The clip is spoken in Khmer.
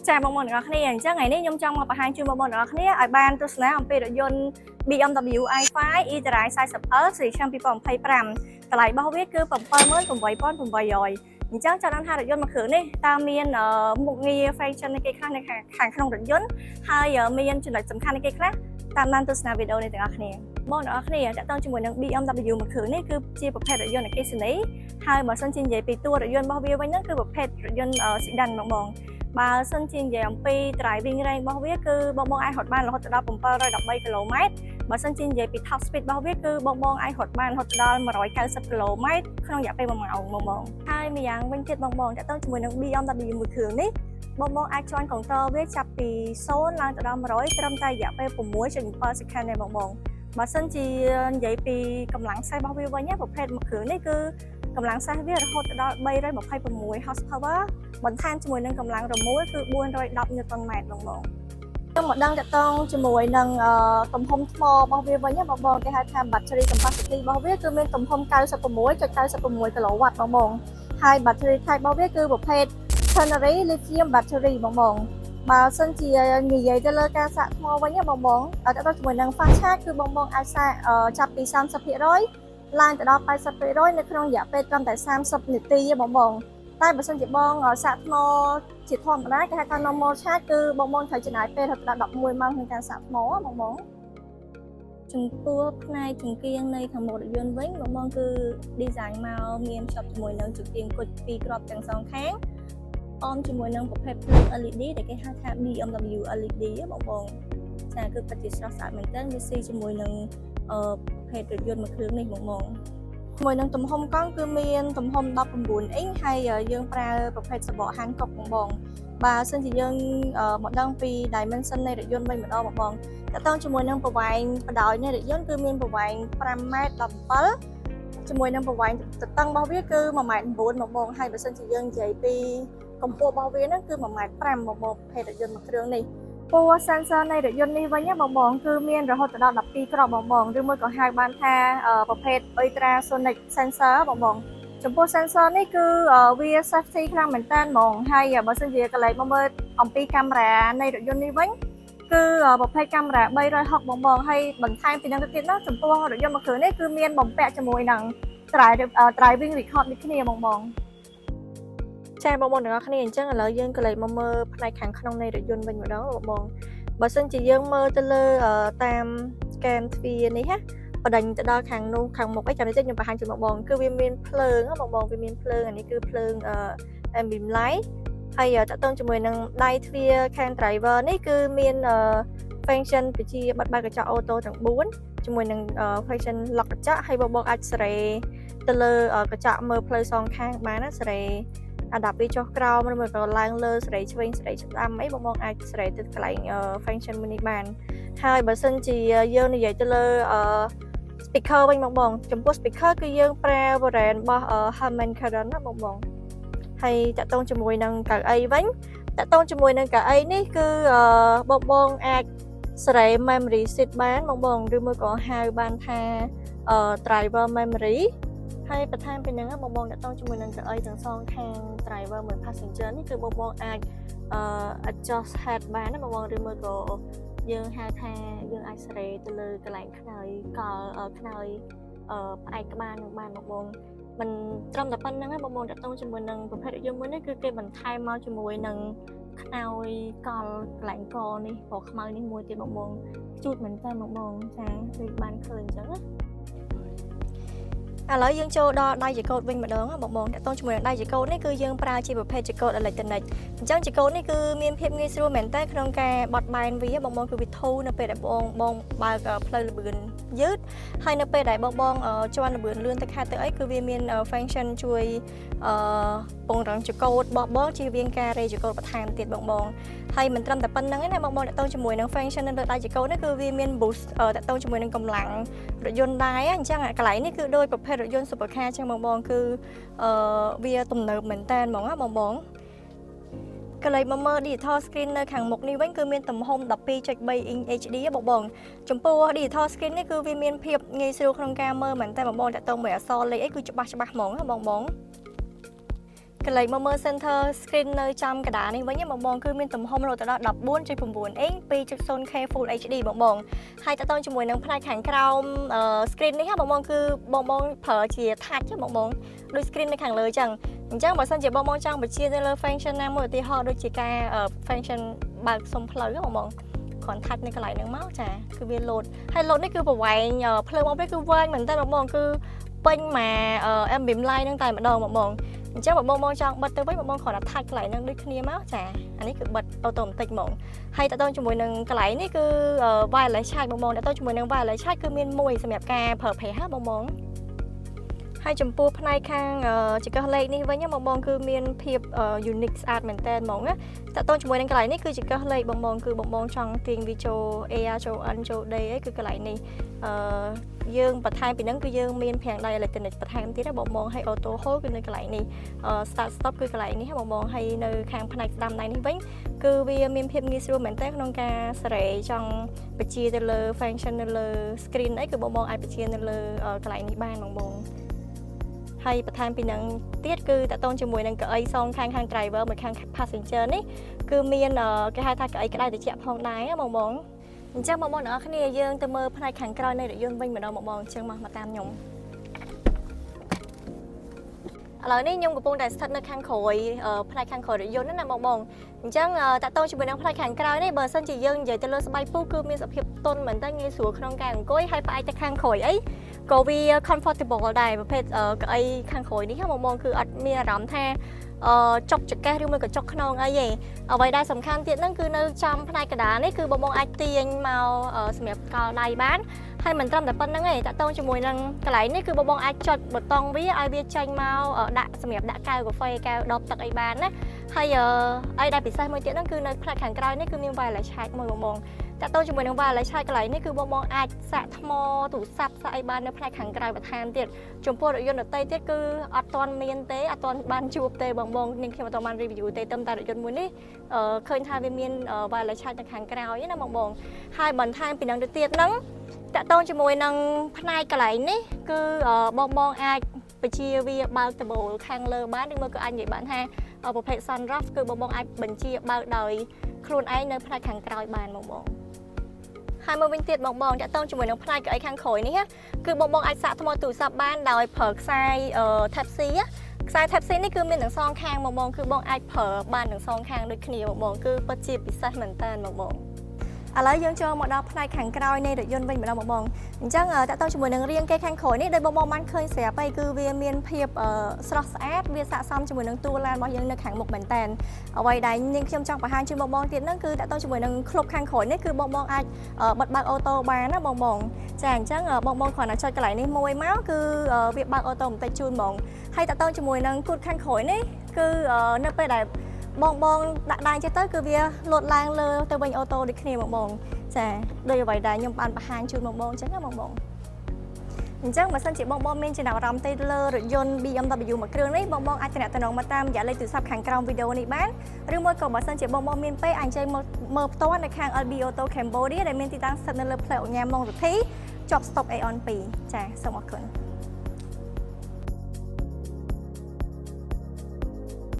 ចាបងប្អូនទាំងអស់គ្នាអញ្ចឹងថ្ងៃនេះខ្ញុំចង់មកបង្ហាញជូនបងប្អូនទាំងអស់គ្នាឲ្យបានទស្សនាអំពីរថយន្ត BMW i5 eDrive 40L ស៊េរីឆ្នាំ2025តម្លៃរបស់វាគឺ78,800អញ្ចឹងចង់ដឹងថារថយន្តមួយគ្រឿងនេះតើមានមុខងារ function អីគេខ្លះនៅខាងក្នុងរថយន្តហើយមានចំណុចសំខាន់អីគេខ្លះតាមដានទស្សនាវីដេអូនេះទាំងអស់គ្នាបងប្អូនទាំងអស់គ្នាតាក់ទងជាមួយនឹង BMW មួយគ្រឿងនេះគឺជាប្រភេទរថយន្តអគ្គិសនីហើយបើសិនជានិយាយពីតួរថយន្តរបស់វាវិញហ្នឹងគឺប្រភេទរថយន្ត sedan បងបងបើសិនជានិយាយអំពី driving range របស់វាគឺបងបងអាចរត់បានរហូតដល់713គីឡូម៉ែត្របើសិនជានិយាយពី top speed របស់វាគឺបងបងអាចរត់បានរហូតដល់190គីឡូម៉ែត្រក្នុងរយៈពេល1ម៉ោងបងបងហើយម្យ៉ាងវិញទៀតបងបងតាក់ទងជាមួយនឹង BMW មួយគ្រឿងនេះបងបងអាចជាន់កុងទ័រវាចាប់ពី0ឡើងទៅដល់100ត្រឹមតែរយៈពេល6.7 second ទេបងបងបើសិនជានិយាយពីកម្លាំងសេះរបស់វាវិញប្រភេទមួយគ្រឿងនេះគឺកម្លាំងសេះវារហូតដល់326 horsepower បន្ថែមជាមួយនឹងកម្លាំងរមួលគឺ410 Newton meter បងបងខ្ញុំមកដឹងតាក់ទងជាមួយនឹងទំហំថ្មរបស់វាវិញបងបងគេហៅថា battery capacity របស់វាគឺមានទំហំ96.96 kW បងបងហើយ battery type របស់វាគឺប្រភេទ ternary lithium battery បងបងបើសិនជានិយាយទៅលើការសាកថ្មវិញបងបងតើទៅជាមួយនឹង fast charge គឺបងបងអាចសាកចាប់ពី30%ឡើងទៅដល់80%នៅក្នុងរយៈពេលត្រឹមតែ30នាទីទេបងបងតែបើសិនជាបងសាកថ្មជាធម្មតាគេហៅថា normal charge គឺបងបងត្រូវចំណាយពេលរហូតដល់11ម៉ោងក្នុងការសាកថ្មបងបងចំពោះផ្នែកចង្គៀងនៃខាងមុខរថយន្តវិញបងបងគឺ design មកមានភ្ជាប់ជាមួយនឹងចង្គៀងគុជពីរគ្រាប់ទាំងសងខាងអមជាមួយនឹងប្រភេទភ្លើង LED ដែលគេហៅថា BMW LED បងបងចាគឺពិតជាស្រស់ស្អាតមែនទែនវាស៊ីជាមួយនឹងអឺប្រភេទរថយន្តមួយគ្រឿងនេះបងបងជាមួយនឹងទំហំកង់គឺមានទំហំ19អ៊ីងហើយយើងប្រើប្រភេទសំបក Hankook បងបងបើសិនជាយើងមកដឹងពី dimension នៃរថយន្តវិញម្ដងបងបងតើតើជាមួយនឹងប្រវែងបណ្ដោយនៃរថយន្តគឺមានប្រវែង5ម៉ែត្រ17ជាមួយនឹងប្រវែងទទឹងរបស់វាគឺ1ម៉ែត្រ9បងបងហើយបើសិនជាយើងនិយាយពីកម្ពស់របស់វាហ្នឹងគឺ1ម៉ែត្រ5បងបងប្រភេទរថយន្តមួយគ្រឿងនេះពណ៌ sensor នៃរថយន្តនេះវិញណាបងបងគឺមានរហូតដល់12គ្រាប់បងបងឬមួយក៏ហៅបានថាប្រភេទ ultrasonic sensor បងបងចំពោះ sensor នេះគឺវា safety ខ្លាំងមែនតើហ្មងហើយបើសិនជាកន្លែងមកមើលអំពីកាមេរ៉ានៃរថយន្តនេះវិញគឺប្រភេទកាមេរ៉ា360បងបងហើយបន្ថែមពីនឹងទៅទៀតណាចំពោះរថយន្តមួយគ្រឿងនេះគឺមានបំពាក់ជាមួយនឹង driving record ដូចគ្នាបងបងចាបងប្អូនទាំងអស់គ្នាអញ្ចឹងឥឡូវយើងក៏លេចមកមើលផ្នែកខាងក្នុងនៃរថយន្តវិញម្ដងបងបងបើសិនជាយើងមើលទៅលើតាមគែមទ្វារនេះណាបដិញទៅដល់ខាងនោះខាងមុខអីចាំតិចខ្ញុំបង្ហាញជូនបងបងគឺវាមានភ្លើងបងបងវាមានភ្លើងអានេះគឺភ្លើង ambient light ហើយតាក់ទងជាមួយនឹងដៃទ្វារខាង driver នេះគឺមាន function ពជាបិទបើកកញ្ចក់ auto ទាំង4ជាមួយនឹង function lock កញ្ចក់ហើយបងបងអាចសេរីទៅលើកញ្ចក់មើលផ្លូវសងខាងបានណាសេរីអាដាប់វាចុះក្រោមឬមួយក៏ឡើងលើសេរីឆ្វេងសេរីស្ដាំអីបងបងអាចសេរីទៅកន្លែង function មួយនេះបានហើយបើសិនជាយើងនិយាយទៅលើ speaker វិញបងបងចំពោះ speaker គឺយើងប្រើ brand របស់ Harman Kardon ណាបងបងហើយតាក់ទងជាមួយនឹងកៅអីវិញតាក់ទងជាមួយនឹងកៅអីនេះគឺបងបងអាចសេរី memory seat បានបងបងឬមួយក៏ហៅបានថា driver memory ហើយបន្ថែមពីហ្នឹងបងបងតាក់ទងជាមួយនឹងកៅអីទាំងសងខាង driver មួយ passenger នេះគឺបងបងអាច adjust head បានណាបងបងឬមួយក៏យើងហៅថាយើងអាចសេរីទៅលើកន្លែងខ្នើយកលខ្នើយផ្អែកក្បាលនឹងបានបងបងមិនត្រឹមតែប៉ុណ្្នឹងទេបងបងតាក់ទងជាមួយនឹងប្រភេទរថយន្តមួយនេះគឺគេបន្ថែមមកជាមួយនឹងខ្នើយកលកន្លែងកនេះពណ៌ខ្មៅនេះមួយទៀតបងបងជូតមែនតើបងបងចាដូចបានឃើញអញ្ចឹងណាឥឡូវយើងចូលដល់ដៃចង្កូតវិញម្ដងបងបងតាក់ទងជាមួយនឹងដៃចង្កូតនេះគឺយើងប្រើជាប្រភេទចង្កូតអេឡិចត្រូនិកអញ្ចឹងចង្កូតនេះគឺមានភាពងាយស្រួលមែនតើក្នុងការបត់បែនវាបងបងគឺវាធូរនៅពេលដែលបងបងបើកផ្លូវល្បឿនយឺតហើយនៅពេលដែលបងបងជាន់ល្បឿនលឿនទៅខាត់ទៅអីគឺវាមាន function ជួយអឺពង្រឹងចង្កូតរបស់បងជៀសវាងការរេចង្កូតបន្ថែមទៀតបងបងហើយមិនត្រឹមតែប៉ុណ្្នឹងទេណាបងបងតាក់ទងជាមួយនឹង function នៅលើដៃចង្កូតនេះគឺវាមាន boost តាក់ទងជាមួយនឹងកម្លាំងរថយន្តដែរអញ្ចឹងកន្លែងនេះគឺដូចប្រភេទរថយន្ត super car អញ្ចឹងបងបងគឺអឺវាទំនើបមែនតើហ្មងណាបងបងកន្លែងមកមើល digital screen នៅខាងមុខនេះវិញគឺមានទំហំ12.3 inch HD បងបងចំពោះ digital screen នេះគឺវាមានភាពងាយស្រួលក្នុងការមើលមែនតើបងបងតាក់ទងមួយអក្សរលេខអីគឺច្បាស់ច្បាស់ហ្មងណាបងបង កន្លែងមកមើល center screen នៅចំកណ្ដាលនេះវិញបងបងគឺមានទំហំរហូតដល់14.9 inch 2.0K Full HD បងបងហើយតទៅជាមួយនឹងផ្នែកខាងក្រោម screen នេះបងបងគឺបងបងប្រើជា touch បងបងដូច screen នៅខាងលើចឹងអញ្ចឹងបើសិនជាបងបងចង់បញ្ជាទៅលើ function ណាមួយឧទាហរណ៍ដូចជាការ function បើកសុំផ្លូវបងបងគ្រាន់ touch នៅកន្លែងហ្នឹងមកចាគឺវា load ហើយ load នេះគឺប្រវែងភ្លើងមកវាគឺវែងមែនតើបងបងគឺពេញមក ambient light ហ្នឹងតែម្ដងបងបងអញ្ចឹងបើបងបងចង់បិទទៅវិញបងបងគ្រាន់តែ touch កន្លែងហ្នឹងដូចគ្នាមកចាអានេះគឺបិទ automatic ហ្មងហើយតទៅជាមួយនឹងកន្លែងនេះគឺ wireless charge បងបងតទៅជាមួយនឹង wireless charge គឺមានមួយសម្រាប់ការប្រើប្រាស់ហ៎បងបងហើយចំពោះផ្នែកខាងចង្កឹះលេខនេះវិញបងបងគឺមានភាព unique ស្អាតមែនតើហ្មងណាតទៅជាមួយនឹងកន្លែងនេះគឺចង្កឹះលេខបងបងគឺបងបងចង់ទាញវាចូល A ចូល N ចូល D អីគឺកន្លែងនេះអឺយើងបន្ថែមពីហ្នឹងគឺយើងមានហ្វ្រាំងដៃអេឡិចត្រូនិកបន្ថែមទៀតណាបងបងហើយ auto hold គឺនៅកន្លែងនេះ start stop គឺកន្លែងនេះបងបងហើយនៅខាងផ្នែកស្ដាំដៃនេះវិញគឺវាមានភាពងាយស្រួលមែនតើក្នុងការសេរីចង់បញ្ជាទៅលើ function នៅលើ screen អីគឺបងបងអាចបញ្ជានៅលើកន្លែងនេះបានបងបងហើយបន្ថែមពីនឹងទៀតគឺតកតងជាមួយនឹងកៅអីសងខាងខាង driver មួយខាង passenger នេះគឺមានគេហៅថាកៅអីក្តៅត្រជាក់ផងដែរបងបងអញ្ចឹងបងប្អូនទាំងអស់គ្នាយើងទៅមើលផ្នែកខាងក្រោយនៃរថយន្តវិញម្ដងបងបងអញ្ចឹងមកមកតាមខ្ញុំឥឡូវនេះខ្ញុំកំពុងតែស្ថិតនៅខាងក្រោយផ្នែកខាងក្រោយរថយន្តណាបងបងអញ្ចឹងតកតងជាមួយនឹងផ្នែកខាងក្រោយនេះបើសិនជាយើងនិយាយទៅលើស្បែកពូគឺមានសភាពទន់មែនតើងាយស្រួលក្នុងការអង្គុយហើយផ្អែកទៅខាងក្រោយអីក៏វា comfortable ដែរប្រភេទកៅអីខាងក្រោយនេះបងបងគឺអត់មានអារម្មណ៍ថាអឺចុកចង្កេះឬមួយក៏ចុកខ្នងអីទេអ្វីដែលសំខាន់ទៀតហ្នឹងគឺនៅចំផ្នែកកណ្ដាលនេះគឺបងបងអាចទាញមកសម្រាប់កល់ដៃបានហើយមិនត្រឹមតែប៉ុណ្្នឹងទេតកតងជាមួយនឹងកន្លែងនេះគឺបងបងអាចចុចប៊ូតុងវាឲ្យវាចេញមកដាក់សម្រាប់ដាក់កែវកាហ្វេកែវដបទឹកអីបានណាហើយអីដែលពិសេសមួយទៀតហ្នឹងគឺនៅផ្នែកខាងក្រោយនេះគឺមាន wireless charge មួយបងបងតកតងជាមួយនឹង wireless charge កន្លែងនេះគឺបងបងអាចសាកថ្មទូរស័ព្ទសាកអីបាននៅផ្នែកខាងក្រៅបន្ថែមទៀតចំពោះរថយន្តដទៃទៀតគឺអត់ទាន់មានទេអត់ទាន់បានជួបទេបងបងនាងខ្ញុំអត់ទាន់បាន review ទេតែរថយន្តមួយនេះឃើញថាវាមាន wireless charge នៅខាងក្រោយណាបងបងហើយបន្ថែមពីនឹងទៅទៀតហ្នឹងតកតងជាមួយនឹងផ្នែកកន្លែងនេះគឺបងបងអាចបញ្ជាវាបើកដំបូលខាងលើបានឬមួយក៏អាចនិយាយបានថាប្រភេទ sunroof គឺបងបងអាចបញ្ជាបើកដោយខ្លួនឯងនៅផ្នែកខាងក្រោយបានបងបងហើយមកវិញទៀតបងបងតកតងជាមួយនឹងផ្នែកកៅអីខាងក្រោយនេះគឺបងបងអាចសាកថ្មទូរស័ព្ទបានដោយប្រើខ្សែ Type C ខ្សែ Type C នេះគឺមានទាំងសងខាងបងបងគឺបងអាចប្រើបានទាំងសងខាងដូចគ្នាបងបងគឺពិតជាពិសេសមែនតើបងបងឥឡូវយើងចូលមកដល់ផ្នែកខាងក្រោយនៃរថយន្តវិញម្ដងបងបងអញ្ចឹងតើតើជាមួយនឹងរាងគេខាងក្រោយនេះដោយបងបងបានឃើញស្រាប់ហើយគឺវាមានភាពស្រស់ស្អាតវាស័ក្តិសមជាមួយនឹងតួឡានរបស់យើងនៅខាងមុខមែនតើអ្វីដែលនាងខ្ញុំចង់បង្ហាញជូនបងបងទៀតហ្នឹងគឺតើតើជាមួយនឹងក្លុបខាងក្រោយនេះគឺបងបងអាចបិទបើក auto បានណាបងបងចាអញ្ចឹងបងបងគ្រាន់តែចុចកន្លែងនេះមួយមកគឺវាបើក auto បន្តិចជូនហ្មងហើយតើតើជាមួយនឹងគូតខាងក្រោយនេះគឺនៅពេលដែលបងបងដាក់ដៃចេះទៅគឺវាលោតឡើងលើទៅវិញ auto ដូចគ្នាបងបងចាដោយអ្វីដែលខ្ញុំបានបង្ហាញជូនបងបងអញ្ចឹងណាបងបងអញ្ចឹងបើសិនជាបងបងមានចំណាប់អារម្មណ៍ទៅលើរថយន្ត BMW មួយគ្រឿងនេះបងបងអាចទំនាក់ទំនងមកតាមរយៈលេខទូរស័ព្ទខាងក្រោមវីដេអូនេះបានឬមួយក៏បើសិនជាបងបងមានពេលអាចអញ្ជើញមកមើលផ្ទាល់នៅខាង LB Auto Cambodia ដែលមានទីតាំងស្ថិតនៅលើផ្លូវឧកញ៉ាម៉ុងរិទ្ធីជាប់ stop Aeon 2ចាសូមអរគុណ។